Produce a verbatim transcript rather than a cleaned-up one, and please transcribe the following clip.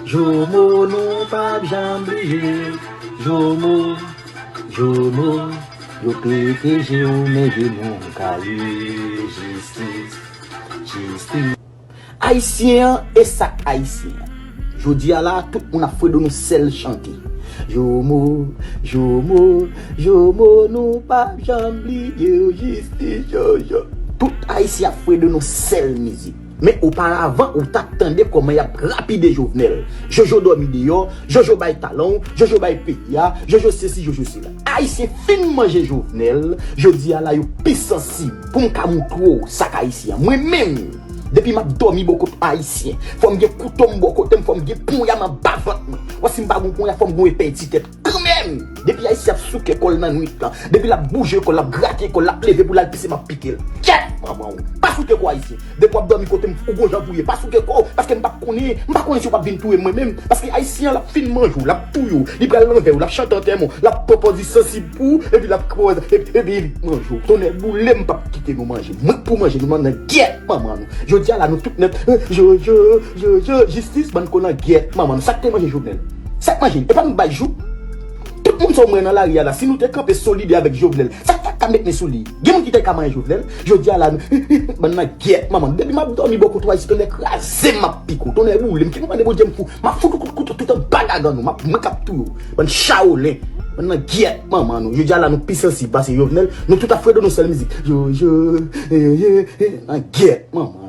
Jomo, nou p ap janm bliye. Jomo, Jomo, yo pete je w, men je nou ka ye. Jistis, jistis. Ayisyen an, e sa k Ayisyen an? Jodi a la, tout moun ap fwe do nou sèl chante. Jomo, Jomo, Jomo, nou p ap janm bliye w, jistis, Jojo. Tout Ayisyen ap fwe do nou sèl mizik. Men oparavan, ou t ap tande kòman y ap lapide Jovenel. Jojo dòmi deyò, Jojo bay talan w, Jojo bay peyi a, Jojo sesi, Jojo sela. Ayisyen fin manje Jovenel, jodi a la yo pi sansib. Pou m ka montre w sa k Ayisyen an. Mwen menm, depi m ap dòmi bò kot Ayisyen, fò m gen kouto m bò kote m, fò m gen ponya m anba vant mwen. Wè si m pa gen ponya, fò m gen epè ti tèt. Kanmenm, depi Ayisyen ap souke kò l nan nwit lan, depi l ap bouje kò l, l ap grate kò l, l ap leve pou l al pise, m ap pike l. Kyèt, manman w. Pa souke kò Ayisyen. Depi w ap dòmi kote m, ou gon jan pou w ye. Pa souke kò w, paske m p ap konnen, m pa konnen si w p ap vin touye m mwen menm. Paske Ayisyen an, l ap fin manje w, l ap touye w, li pral nan vè w, l ap chante antèman w, l ap pran pòz li sansib pou w, epi l ap pran, epi, epi li manje w. Tonnè boule m, p ap kite nou manje. Mwen k pou manje nou, bann nan gyèt manman nou. Jodi a la, nou tout nèt, Jojo, Jojo, jistis, bann konan gyèt manman nou. Sa k te manje Jovenel? Sa k manje l? E pa nou k bay jou? Tout moun sa w mwen nan lari a la, si nou te kanpe solide avèk Jovenel, sa k ta ka met men sou li? Gen moun ki te ka manyen Jovenel? Jodi a la, nou, bann nan gyèt manman. Depi m ap dòmi bò kote w Ayisyen, tonnè kraze m, m ap pike w. Tonnè boule m, ki nou mande Bondye m fou. M ap fout ou kout kouto tout anba gagann nou. M ap, mwen k ap touye w. Bann chawolen. Bann nan gyèt manman nou. Jodi a la, nou pi sansib pase Jovenel. Nou tout ap fwe do nou sèl mizik. Jojo, eh, eh, eh, nan gyèt manman.